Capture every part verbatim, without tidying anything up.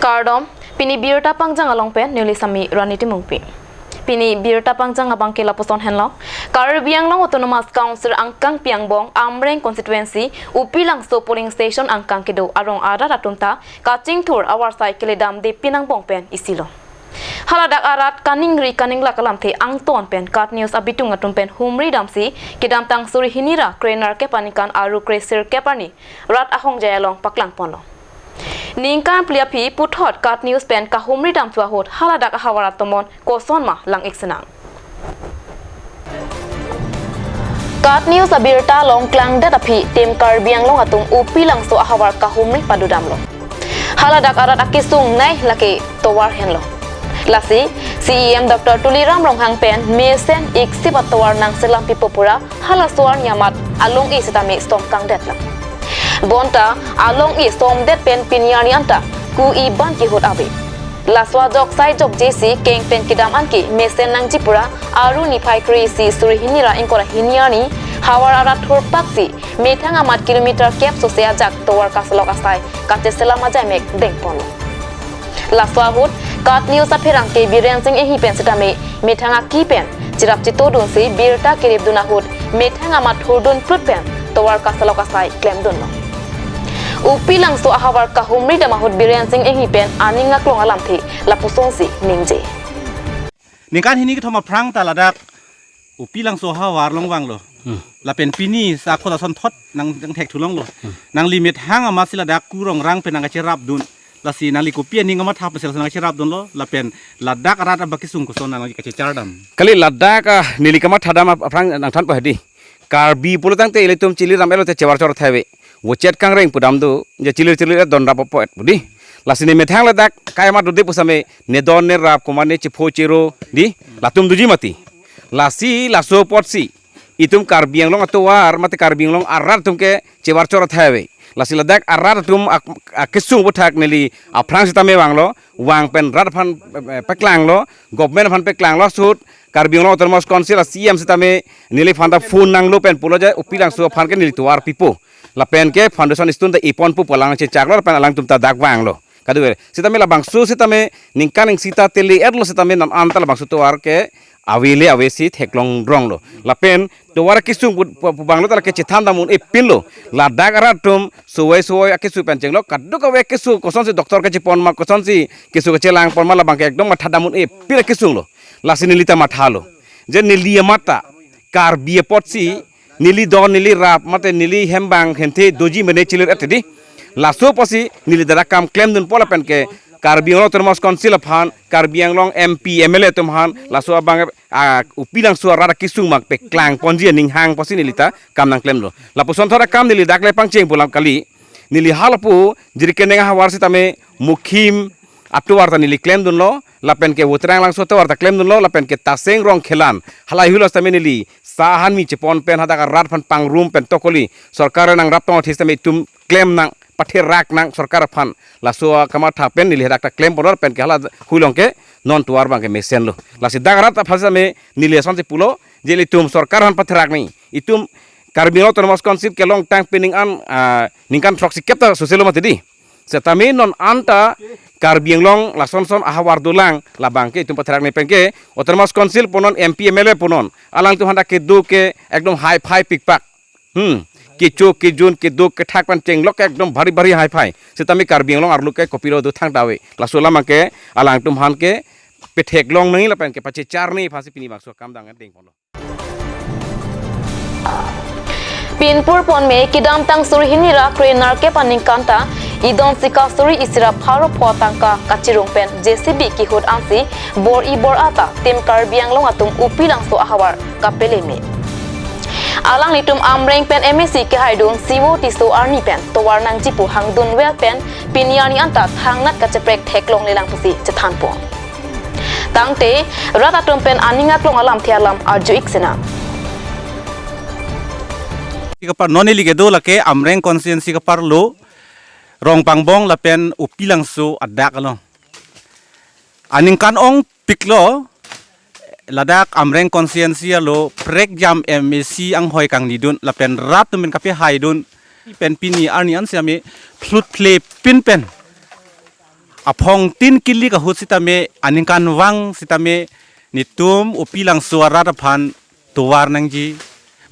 Kardom, pini birta pangjang along pen neli Sami Rani Timungpi. Pini birta pangjang abangke lapuson henlo. Karbi Anglong Autonomous Council angkang pi angbong Amreng constituency Upilangso polling station angkang kedo arong arat atum ta kachingthur avarsai keledamde pin angbong pen isilo. Haladak arat kaningri kaninglak alamthe angton pen KAT News abitung atum pen humri damsi kedamtang suri hini ra krenerkep aningkan aru kresirkep arni rat ahongjai along paklangponlo. Ningkan phli aphi puthot KAT News pen kahumri damthu ahut haladak ahavar atomon kosonma lang-ik sinang. KAT News abirta along klangdet aphi tim Karbi Anglong atum Upilangso ahavar kahumri padodamlo. Haladak arat akesung nei lake tovar henlo. Lasi CEM Doctor Tuliram Ronghang pen mesen iksip atovar nangselam pipo pura halaso arni amat along-e sitame som kangdetlo. Bonta along-e somdet pen pini arni anta ku-i ban kehut ave. Laso ajok sai jokjesi keng pen kedam anke mesen nangji pura aru niphai kre-isi suri hini ra ingkoi ra hini arni havar arat thurpaksi methang amat kilometer kep sose ajak tovar kasalok asai kacheselam ajaimek dengponlo. Laso ahut KAT News apherangke Biren Singh Enghi pen sitame methang aki pen cherap chetodunsi birta keripdun ahut methang amat thurdun prut pen tovar kasalok asai klemdunlo. Upilangso ahavar kahumri dam ahut Biren Singh Enghi pen aning aklong alamthe lapusonsi ningje. Ningkan hini kethom aphrang ta ladak Upilangso ahavar along vanglo. Hmm. Lapen pini sakho lason thot nang, nangthek thulonglo. Hmm. Nangli methang amatsi ladak kurong rang pen nangkacherapdun. Lasi nangli kopi aning kamatha pensi lason nangkacherapdunlo. Lapen ladak arat abang kesung koson nangli kachechardam. Kali ladak, ah, neli kamathadam ap-, aphrang nangthanpo hedi. Karbi pulo tangte ilitum chili ram elo te chevar chor thai ave. Wochet kangreng pudam do, je chilir chilir et don rap po et pudi. Lasi ne methang ladak kai amat dode pusitame ne don ne rap komat ne chepho chero di. Latum doji mati. Lasi laso apotsi itum Karbi Anglong atovar mate Karbi Anglong arat atum ke chevar chor thai ave. Lasi ladak arat atum ak-, akesung puthak neli aphrang sitame vanglo, vang pen rat aphan, eh, paklanglo, government aphan paklanglo sut Karbi Anglong Autonomous Council a-CEM sitame neliphan ta phone nanglo pen pulo je Upilangso aphan ke neli tovar pipo. Lapen ke foundation stone ta iponpo pu alang chechaklo lapen alangtum ta dak vanglo. Kadokave. Sitame labangso sitame ningkan ing sita tele etlo sitame non anta labangso tovar ke avele avesi theklong dronglo. Lapen tovar kesung pu, pu, pu vanglo ta lake chethan dam un-e pinlo. Ladak arat atum sowai sowai akesu pen chenglo. Kadokave kesu kosonsi doctor kachepon ma kosonsi kesu kachelangpon ma labang ke ekdom mathadam un-e pin akesunglo. Lasi neli ta mathalo. Je neli amat ta Karbi apotsi neli don neli rap mate neli hembang henthe doji mene chilir et di. Laso apotsi neli dak akam klemdunpo lapen ke Karbi Anglong Autonomous Council aphan, Karbi Anglong MP, MLA atum aphan, laso abang, ah, Upilangso arat akesung mak paklangponji aning hang apotsi neli ta kam nangklemlo. Lapuson thot akam neli dak le pangcheng pu alam kali. Neli halapu jirikene ahavar sitame Mukhim atovar ta neli klemdunlo, lapen ke Voterang Langso atovar ta klemdunlo, lapen ke Taseng Rongkhelan. Halahei helo sitame neli sa ahan mi chepon pen hadak arat aphan pangrum pen tokoli. Sorkar nangrap tong athis tame itum klem nang, patherak nang sorkar aphan. Laso akamatha pen neli hadak ta klempon lapen ke hala hulong ke non tovar abang ke mesenlo. Lasi dak arat aphan sitame neli asonsi pulo, je ilitum sorkar aphan patherak nang. Itum Karbi Anglong Autonomous Council kelong tang pining an, ah, ningkan throksi kep ta soselo mati di. Setame non anta Karbi Anglong lasonson ahavar dolang labang ke itum patherak nang pen ke Autonomous Council punon, MP MLA punon, alangtum aphan ta kedo ke ekdom high-fi pikpak. Hmm. Kecho kejun kedo kethak pen chenglok ke ekdom bhari bhari high-fi. Setame Karbi Anglong arlo ke kopilo do thangta ave. Laso alam ke alangtum aphan ke patheklong nang lapen ke pachechar nang aphansi pini bangso akam dang dengponlo. Pinpur ponme kedamtang suri hini ra krenerkep aningkan ta idon sika suri isi ra pharo pho tangka kachirung pen JCB kehut ansi bor-i bor-a ta tim Karbi Anglong atum Upilangso ahavar kapeleme. Alanglitum Amreng pen MAC kehaidun Siwo Tisso arni pen tovar nangji pu hangdun vel pen pini arni anta thangnat kacheprek theklonglelang pusi chethanpon. Tangte rat atum pen aning aklong alamthe alam arju-ik sinang. Kapar non ili kedo lake Amreng constituency kaparlo Rongpangbong lapen Upilangso adak along. Aningkan ongpiklo ladak Amreng constituency alo prekjam MAC anghoi kangnidun lapen rat atum pen kapehaidun pen pini arni an sitame phlut phle pin pen aphong tin kilik ahut sitame, aningkanvang sitame, netum Upilangso arat aphan tovar nangji,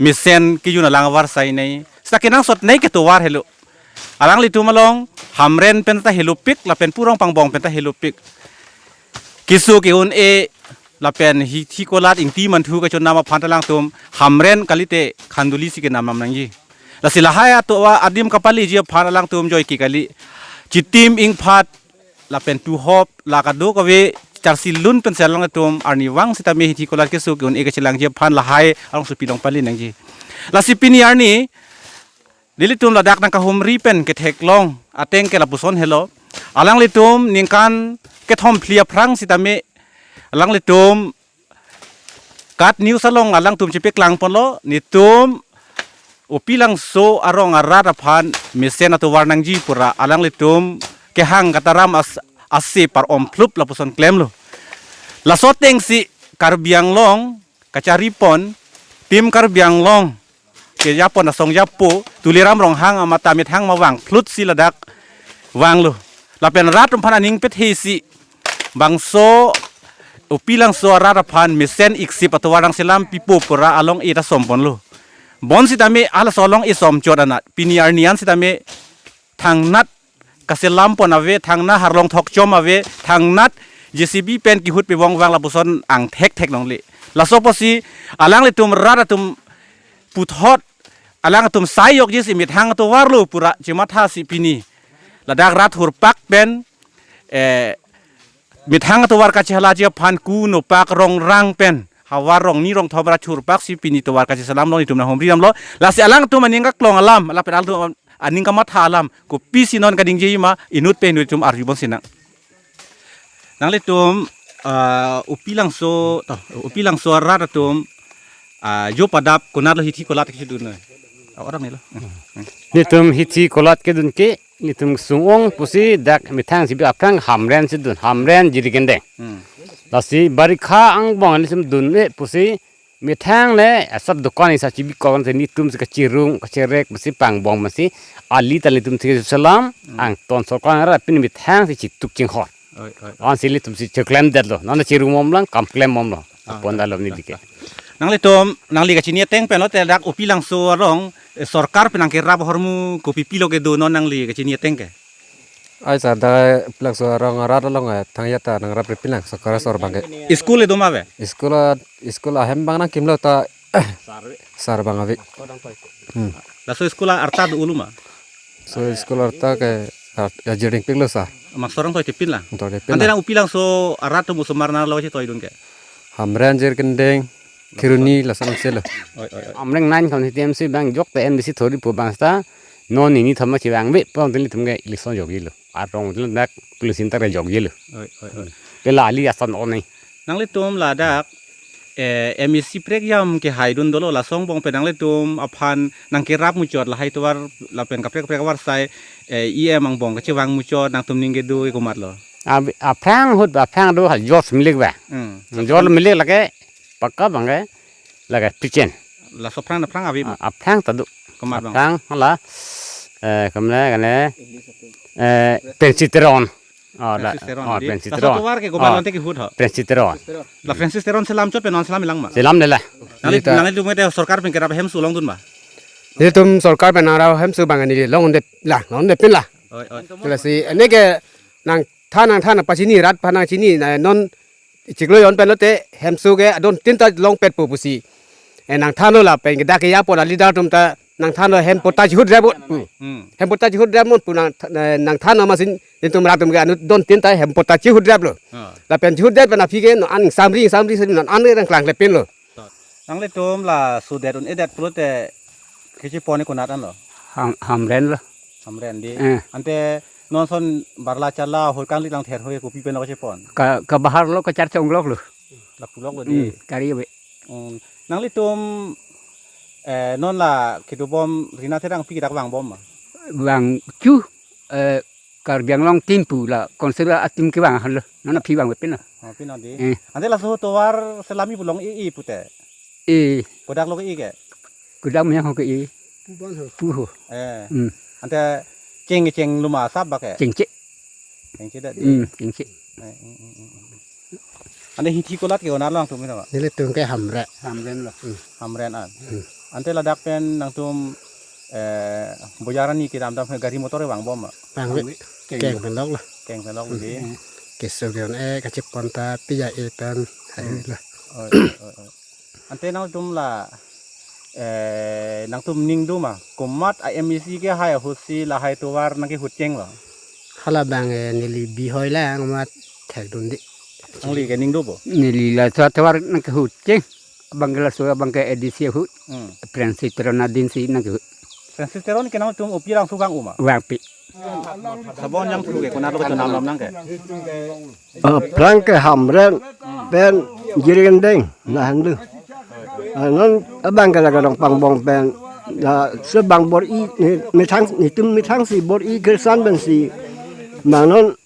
mesen kejun alang avarsai nai. Seta kenangsot nai ke tovar helo. Alanglitum along Hamren pen ta helopik, lapen Purong Pangbong pen ta helopik. Keso ke-un-e, lapen hithi kolat ingti manthu kachonam aphan ta alangtum Hamren kalite Khanduli si kenam nangji. Lasi lahai atovar adim kapaleji aphan alangtum joike kali. Chitim ingphat lapen tuhop la kadokave charsi lun pen si alangtum arnivang sitame hithi kolat keso ke-un-e kachelangji aphan lahai along sopi along pale nangji. Lasi pini arni nelitum ladak nangkahumri pen ketheklong ateng ke lapuson helo. Alanglitum ningkan kethom phli aphrang sitame alanglitum KAT News along alangtum chepeklang ponlo, netum Upilangso arong arat aphan mesen atovar nangji pura alanglitum kehang kataram as, ase par-om phlup lapuson klemlo. Laso atengsi Karbi Anglong kachari pon, Team Karbi Anglong kejapon asong japo Tuliram Ronghang amata methang mavang phlut si ladak vanglo. Lapen rat aphan aning pethesi bangso Upilangso arat aphan mesen iksip atovar nangselam pipo pura along-e ta som ponlo. Bonsitame halaso along-e som chot anat pini arni an sitame thangnat kaselam pon ave, thangna harlong thokchom ave, thangnat J C B pen kehut pevong vang lapuson angthek thek longle. Laso apotsi alanglitum rat atum puthot alangtum sai jokji si methang atovar lo pura chemathasi pini ladak rat hurpak pen, eh, methang atovar kachehalaji aphan ku nopak rongrang pen havar rongni rongthom rat hurpak si pini tovar kacheselam lo, netum nanghumri damlo. Lasi alangtum aning kaklong alam, lapen alangtum aning kamatha alam kopisi non kaningje ma inut pen inut atum arju bonsina. Nanglitum, ah, Upilangso, to, Upilangso arat atum, ah, jo padap konatlo hithi kolat kechedun noi. Ah, orang nilo. Hmm. Netum hithi kolat kedun ke, netum sung-ong pusi dak methang si bi aphrang Hamren si dun, Hamren Jirikindeng. Hmm. Lasi barikha angbong netum dun-e pusi methang le asap dukan isa chibi kon si netum si kachirung, kacherek, pusi pangbong pusi ali ta netum si selam, hmm, angton sorkar ra pini methang si chituk chinghor. Oi, oi, oi. Ansi netum si cheklemdetlo. Nana chirung momlang, kam klem momlo. Ah, apon ta, dalom ta, neli ke. Ta. Nanglitum, nangli kachini ateng pen lote dak Upilangso arong, eh, sorkar pen nangkerap ahormu kopi pilo kedo non nangli kachini ateng ke? Ai sar, dak Upilangso arong arat along, eh, thang ya ta nangrap repilang, sorkar asor abang ke. School kedo ma ave? School, ah, school ahem abang nangkimlo ta sar abang ave. Hmm. Laso school arta do-olo ma? So school arta ke, ah, ya jiring piklo sar. Maksor nangtoi tipin lang. Nangtoi tipin. Ante lang. Nang Upilangso arat atum osomar nanglo chetoi dun ke? Hamren Jirikindeng, Kheroni lason selo. Oi, oi, oi. Amreng nine kon T M C abang jok te M D C thori po abang seta non nini thom chevangve pon te netum ke election jokjilo. Arong te dak police inter jokjilo. Oi, oi, oi. Pela ali ason on ni. Nanglitum ladak, eh, M A C prekjam kehaidun dolo, laso angbong pen nanglitum aphan nangkerap muchot, lahai tovar lapen kaprek kaprek avarsai, eh, E M angbong kachevang muchot nangtum ning kedo ke komatlo? Ab-, aphrang ahut aphrang do ha George Milik ba. Hmm. George Milik lake pakka abang ke lake pichen. Laso aphrang aphrang ave ma? A-, aphrang ta do. Komat abang? Aphrang hala, eh, kemle kene, eh, Francis Teron. Oh, la, Francis Teron, oh, di? Francis Teron. Laso tovar ke komat, oh, lante kehut ho? Francis Teron. La Francis Teron selam chot pen non selam lang ma? Selamle la. Nangli, nangli tum ke sorkar pen kerap hemso longdun ma? Netum sorkar pen nangrap hemso abang neli longdunde la, longdunde pin la. Oi, oi. Lasi neke nangthan, nangthan, nangpachini, rat aphan nangchini, na non chiklo jon pen lote hemso ke adon tin ta longpetpo pusi. Eh, nangthanlo lapen ke dak keya pon a-leader atum ta nangthanlo hem patta chihut rep pu. Hmm. Hem patta chihut rep pu nang, eh, nangthan amatsi netum rat atum ke anut don tin ta hem patta chihut replo. Ah. Lapen chihut rep pen aphi ke non an samri samri samri non an nangklang klepinlo. Nanglitum laso det un-edet pulote kachepon ke konat anlo? Ham, Hamren lo. Hamren di. Eh. Ante non ason barla charla hurkang lik lang ther ho ke kopi pen lo kachepon? Ka, kabahar lo, kachar chonglok lo. Lapu lok lo di. Hmm, kari ave. Hmm. Nanglitum, eh, non la kedobom Rina Terang aphi ke dak vangbom ma? Vangchu, eh, Karbi Anglong tin pu la council atum kevang halo. Non aphi vangve pin lo. Oh, pin lo di. Eh. Ante laso tovar selami pu long-e-e pute? E. Kodak lo ke-e ke? Kodak meyang ho ke-e. Pu ho. Eh. Hmm. Ante cheng, cheng luma asap ba ke? Cheng che. Kengkhe dak di. Hmm, kengkhe. Eh, mm, mm, mm, mm. Ante hithi kolat ke onar lang tum ina, Pak? Nelitum ke Hamren. Hamren lo. Hmm. Hamren an. Hmm. Ante ladak pen nangtum, eh, bojar arni kedam dam gari motor vangbom ma? Vangve. Keng. Keng pen lok lo. Keng pen lok lo di. Hmm. Keso ke-on-e kachepon ta pi ja-e pen. Hmm. Hai lo. Oi, oi, oi, oi. Ante nangtum la, eh, nangtum ning do ma, komat a-M A C kehai ahut si lahai tovar nangkehut cheng lo? Hala abang, eh, neli bihoi lang amat thekdunde. Nangli ke ning do bo? Neli laso tovar nangkehut cheng. Abang ke laso abang ke A D C ahut. Hmm. Francis Teron adin si nangkehut. Francis Teron ke nangtum upi rang sugang uma? Vangpi. Sabon yang thu ke konat lo kechonam lam nang ke? Aphrang ke Hamren pen Jirikindeng lahen do. Ah, non abang ke la Rongpangbong pen, la se bang bor-i, ne, methang, netum methang si bor-i kersan pen si bang non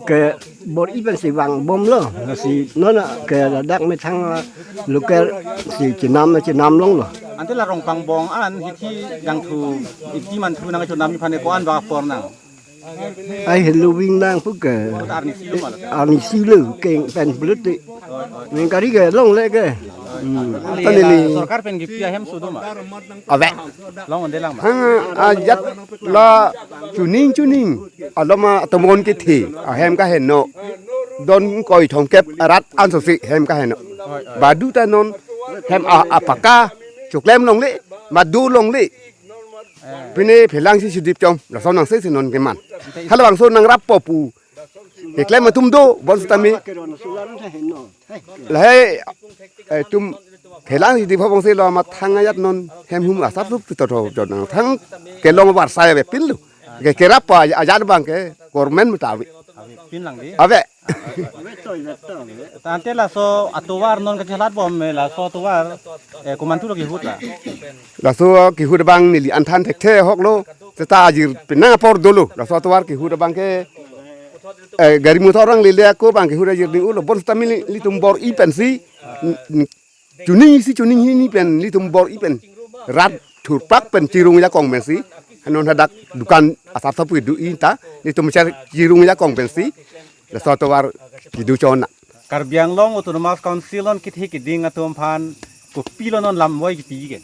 ke bor-i pen si vangbom lo. Si non ke ladak methang, ah, local si chenam chenam longlo. Ante la Rongpangbong an hithi jangthu, iti manthu nangchonam aphan ko-an ba apor nang? Ai helo ving nang pu ke. Arnisi lo ma la? Arnisi lo keng pen pulote. Neng kari ke longle ke. Hmm. Ante neli la sorkar pen kipi ahem su do ma? Ave. Long-un-e lang ma? Hang ajat la chuning chuning. Aloma tomon kethe ahem kaheno. Don koi thomkep rat ansosi hem kaheno. Badu ta non hem a, apaka choklem longle, madu longle. Pine phelang si sudip chom, lason nang se si non keman. Halabangso nangrappo pu. Keklem atum do, bonsitame. Lahai, eh, tum phelang si dip hobong si lo mathang ajat non hem hum asap sup si totho jon nang thang kelong varsai avepin lo. Ke kerap pa ajat abang ke government mata ave. Pin lang di. Ave. Tangte laso atovar non kachelat bom, eh, laso atovar, eh, komantu lo kehut la? Laso kehut abang neli an than thekthe ahok lo. Seta ajir penang apor dolo. Laso atovar kehut abang ke, eh, gari motor rang lele ako abang kehut ajir ding ulo. Bonsitame neli, nelitum bor-i pensi. N-, n-, chuning isi chuning hini pen nelitum bor-i pen rat thurpak pen chirung jakong pensi. Hanon hadak dukan asap sapu do-i ta nelitum char chirung jakong pensi. Laso atovar kedo chon nang. Karbi Anglong Autonomous Council non kethe keding atum aphan kopilo non lamvoi kipi ke?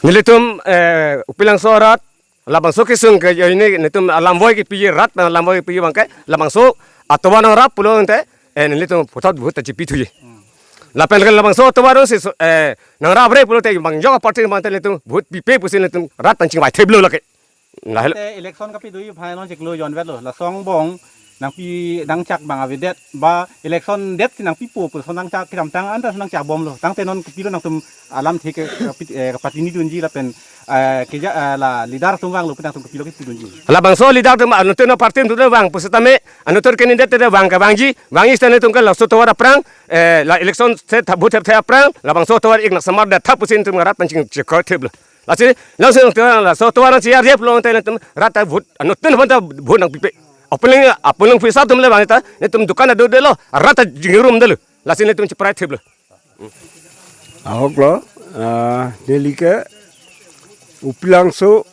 Nelitum, eh, Upilangso arat, labangso kesung ke, eh, ini nelitum lamvoi kipi rat, lamvoi kipi abang ke, labangso atovar nangrap pulo ante, eh, nelitum puthot vote ta chipi thuji. Lapen ke labangso atovar si, eh, nangrapre pulote bang jok party abang te nelitum vote pipe pusi nelitum rat nangchingvai theplo lake. Lahelo. Te election kapi do-i aphan non chiklo jon vet lo. Laso angbong nangpi nangchak abang avedet ba election det si nangpipo pu lason nangchak kedamtang anta nangchak bomlo. Tangte non kopilo nangtum alamthe ke, eh, kapatini dunji lapen, eh, keja, eh, la leader atum vanglo pu nangtum kopilo kipi dunji? Labangso leader atum anuttin aparty atum vang pusitame anuttin candidate te vang kevangji, vangji sitame nelitum ke laso atovar aphrang, eh, la election se tha vote thepthe aphrang, labangso atovar ik nangsamar det tha pusi nelitum rat nangchingchikoi theplo. Lasi, langsung tu, laso atovar nangchiyar jep long te nelitum rat ta vote, anuttin aphan ta vote nangpipe. Aphulang, aphulang pisa atum le bang ta, nelitum dukan ado delo, rat ta jingrum delo. Lasi nelitum chiprai theplo. Ahok lo, ah, neli ke Upilangso,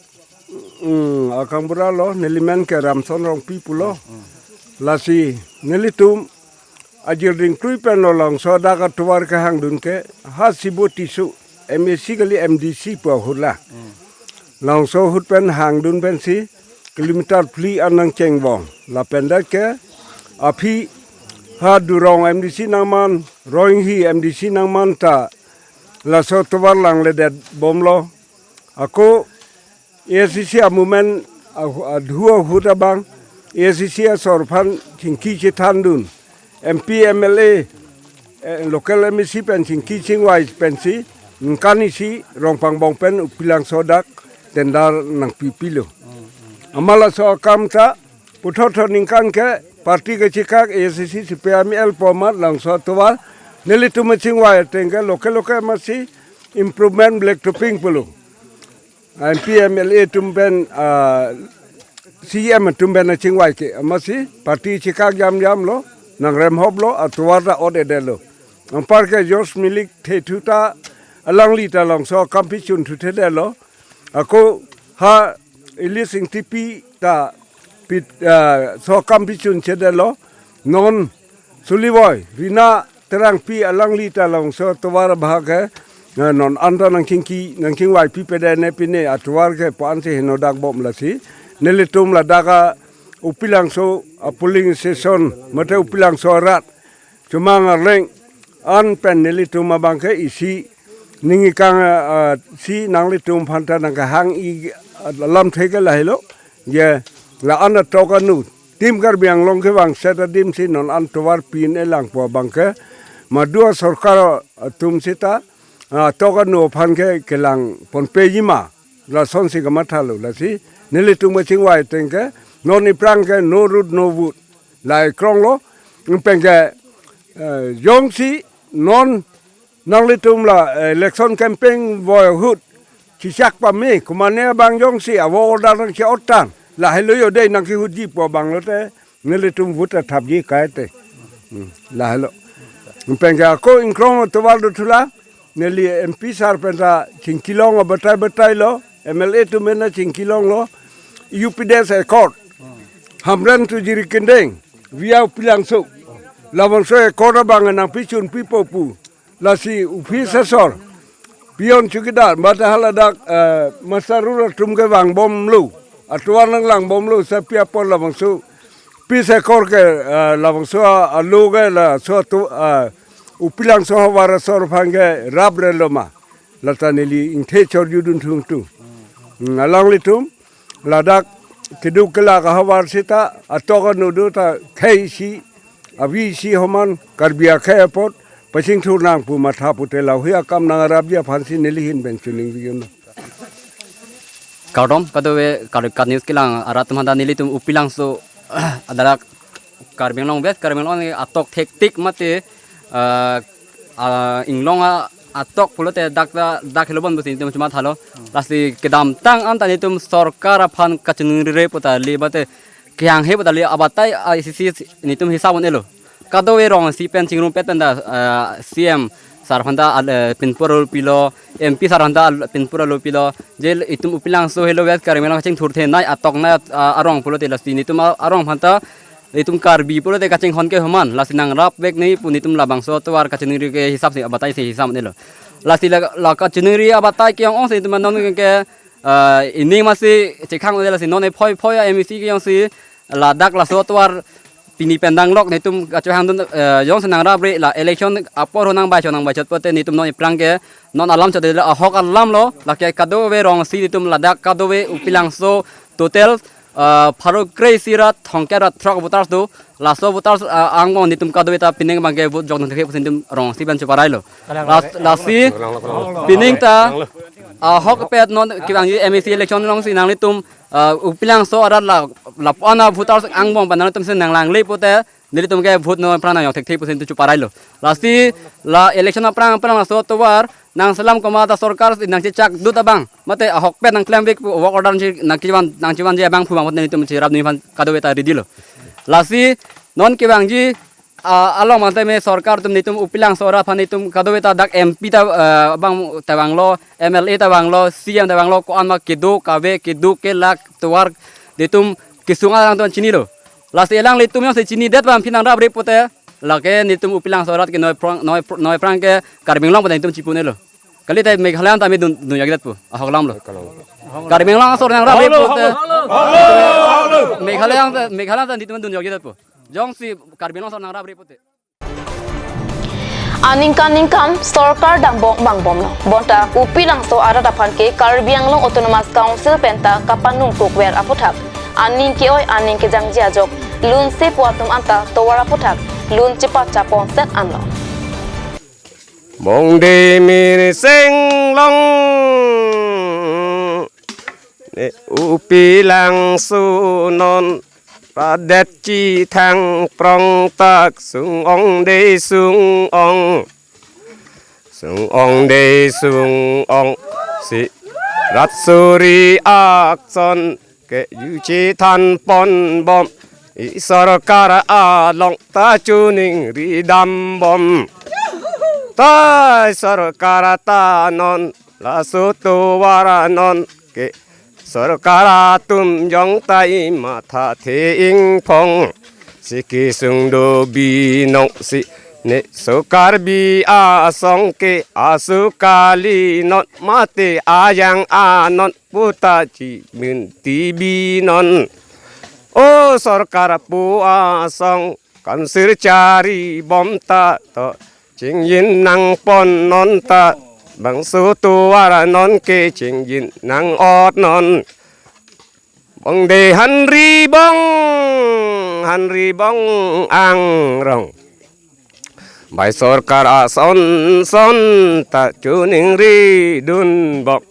mm, akangbura lo, neli men ke Ramson Rongpi pulo. Lasi, nelitum ajir ding tui pen lo Langso adak atovar kehangdun ke ha Sibo Tisso M A C kali M D C pu ahut la. Langso ahut pen hangdun pensi kilometer phli an nangchengbom. Lapen dak ke aphi ha Durong M D C nangman, Roinghi M D C nangman ta laso atovar langledet bomlo. Ako A I C C a-movement ahu-, adhu ahut abang A I C C asor aphan chingki chethandun. M P, M L A, eh, local M A C pen chingki chingvai pensi ningkan isi Rongpangbong pen Upilangso adak tender nangpipilo. Amat laso akam ta puthot thot ningkan ke party kachekak A I C C C P I M L pu amat Langso atovar nelitum chingvai ateng ke local local amatsi improvement black topping pulo. M P, M L A atum pen, ah, C E M atum pen chingvai ke amatsi party chekak jam jam lo, nangrem hop lo, atovar ta ot-edet lo. Anpar ke George Milik thethu ta alangli ta Langso akam pichun thuthedet lo. Ako ha Elis Ingtipi ta pit, ah, so kam pichun chedelo. Non Sulivoi, Rina Terangpi alangli ta labangso tovar abahak ke, eh, non anta nangchingki, nangchingvai pipedene pine atovar ke pu-an si henodak bom lasi. Nelitum ladak a Upilangso a polling station, mate Upilangso arat chomang arleng an pen nelitum abang ke isi ning ikang, ah, si nanglitum aphanta nangkehang-i, ah, lamthe ke lahelo. Je la-an atok anu, tim Karbi Anglong kevangset adim si non an tovar pin-e lang pu abang ke, madu asorkar atum sita, ah, atok anu aphan ke kelang ponpeji ma, lasonsi kamathalo. Lasi nelitum kachingvai ateng ke, non iphrang ke no road no vote, la ikronglo. Pen ke, eh, jongsi non nanglitum la, eh, election campaign voi ahut chichak pame, kumane abang jongsi a-work order nangche-otan, lahelo yo dei nangkehutji pu abang lote, nelitum vote athapji kaite. Hmm, lahelo. Pen ke ako ingkrong tovar do thula, neli M P sir penta chingkilong abatai batailo, M L A atum ena chingkilonglo, U P D S accord, Hamren to Jirikindeng via Upilangso, labangso accord abang nangpichun pipo pu. Lasi office asor, peon chowkidar, mate haladak, eh, master ruler atum ke vangbomlo, atovar nanglangbomlo, sapi apor labangso peace accord ke, eh, labangso a-, alo ke laso atu, eh, Upilangso havar asor aphan ke raprelo ma, lata neli ingthe chorjudun thungtu. Hmm, alanglitum ladak keduk kelak ahavar sita atok anu do ta khei isi, avi isi homan Karbi akhei apot pachingthur nang pu matha pute lahui akam nangrapji aphansi neli ahin pen choningri-unlo. Kardom, kadokave Karbi Kat News kelang arat atum aphanta nelitum Upilangso adak Karbi Anglong West, Karbi Anglong atok thektik mate, ah, ah, inglong a-, atok pulote dak ta, dak helobon pusi nelitum chomathalo. Lasi kedamtang anta nelitum sorkar aphan kachiningri-re pu ta kali mate kehanghe pu ta kali abatai, ah, isi isi nelitum hisap un-elo. Kadokave rong isi pen chingrumpet pen ta, ah, C M sir aphanta, ah, eh, pinpur alo pilo, M P sir aphanta, ah, pinpur alo pilo. Je itum Upilangso helo West Karbi Anglong kachingthurthe nai atok nai, ah, arong pulote lasi nelitum a-, arong aphanta itum Karbi pulote kachinghon ke homan, lasi nangrapvek nangji pu nelitum labangso atovar kachiningri ke hisap si abatai si hisap un-elo. Lasi la, la kachiningri abatai ke-ong-ong si nelitum non ke, ah, ining masi chekhang un-e lasi non ephoi phoi a-M A C ke-ong si ladak laso atovar pini pen danglok nelitum kachehangdun, eh, jongsi nangrapre la election apor ho nangbai chot nangbai chot pote nelitum non iphrang ke non alam chot de la ahok alamlo, lake kadokave rong isi nelitum ladak kadokave Upilangso total, eh, pharo kre-isi ra thomkep ra throk voters do, laso voters, eh, angbong nelitum kadokave ta pining abang ke vote jok nangthek pusi nelitum rong isi pen choparailo. Las-, lasi pining ta ahokpet non kevangji M A C election alongsi nanglitum, ah, Upilangso arat la, lapu-an a-voters angbong pen nanglitum si nanglangle pote nelitum ke vote non iphrang nangjok thekthe pusi nelitum choparailo. Lasi la election aphrang aphrang laso atovar nangselam komat a-sorkar si nangchechak dut abang mate ahokpet nangklemvek pu work order nangchi, nangchivan, nangchivanji abang pu abang pote nelitum cherap nangji aphan kadokave ta ready lo. Lasi non kevangji, ah, along mate me sorkar atum nelitum Upilangso arat aphan nelitum kadokave ta dak M P ta, ah, abang ta vanglo, M L A ta vanglo, C M ta vanglo, ko-an ma kedo kave kedo kelak tovar nelitum kesung alang atum chinilo. Lasi alanglitum jongsi chinidet abang aphi nangrapre pote lake nelitum Upilangso arat ke noi phrang, noi pr-, noi phrang ke Karbi Anglong pote nelitum chipu un-elo. Kalite Meghalaya ta me dun, dun jokdetpo, ahok alamlo. Karbi Anglong asor nangrapre pote. Meghalaya ta, Meghalaya ta nelitum dun jokdetpo. Jongsi Karbi Anglong asor nangrapre pote. Aningkan ningkan sorkar dambom mangbomlo. Bonta Upilangso arat aphan ke Karbi Anglong Autonomous Council penta kapanung kokver aputhak, aning ke-oi aning kejangji ajok lunse pu atum anta tovar aputhak lun chepachapon set anlo. Mongde mirseng long ne Upilangso non radet chithang prong tak sung-ong de sung-ong. Sung-ong de sung-ong si rat suri ason ke ju chethan ponbom. I sorkar along ta choningri dambom. Ta i sorkar ta non laso tovar non ke Sorkar atum jongtai mathathe ingpong, si kesung do binong si ne so Karbi asong ke asu kali non mate ajang anon puta chiminti binon. O sorkar pu asong kansir chari bomta to chingjin nangponnon ta bangso tovar non ke chingjin nang-otnon. Bong de hanri bong, hanri bong angrong. Bai sorkar ason son ta choningri dun bok.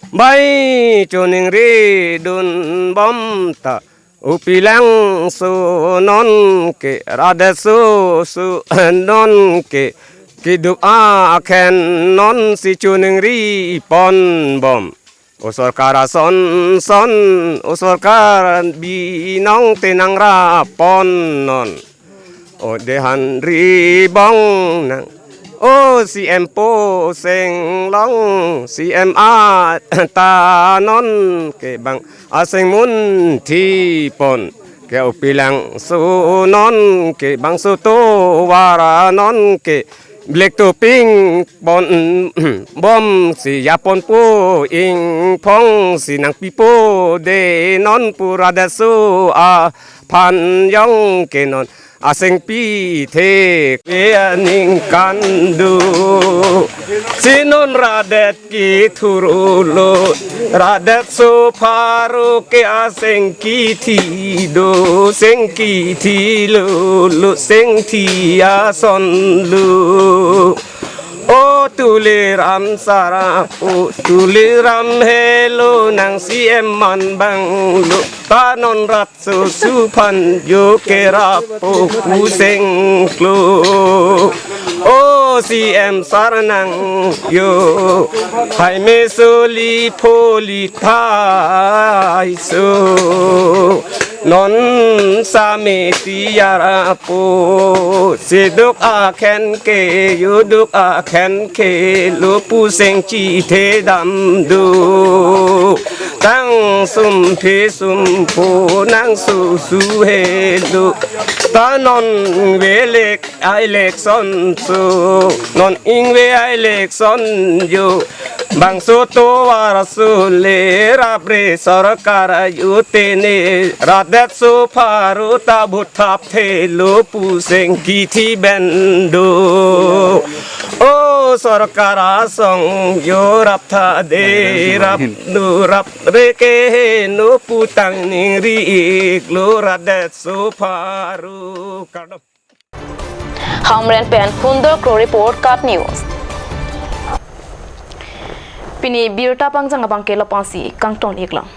Bai choningri dun bom ta upilang so non ke radet so su non ke keduk akhen non si choningri pon bom. O sorkar ason son, o sorkar binong te nangrapponnon. O de hanri bong nang, o C M po seng long, C M a ta non ke bang aseng munthi pon. Ke upilang so non ke bangso tovar non ke black topping pon bom si japon pu ingpong si nangpipo de non pu radet so aphan jong ke non aseng pithe ke aningkan do. Si non radet kithurlo, radet so pharo ke aseng kithi do, seng kithi lo lo, seng thi ason lo. O Tuliram Sarap, o Tuliram helo nang C M man bang lo, ta non rat so suphan jo kerap po puseng klo. O C M sar nang jo, hai me soli pholi thai so. Non same tiyar apo, seduk akhen ke, juduk akhen ke, lo puseng chithe dam do. Tang sumphe sumpho nang susu he do. Ta non velek election so, non ingve election jo. Bangso tovar so le rabre sorkar jutene, radet so pharo ta bhuthap thelo puseng kithi bendo. O sorkar asong jo rap tha de, rap nu rap reke he no putang ningri ik lo radet so pharo. Kardom. Hamren pen Phundor Kro report, KAT News. Pini birta pangjang abang ke lapu-an si kangton iklang.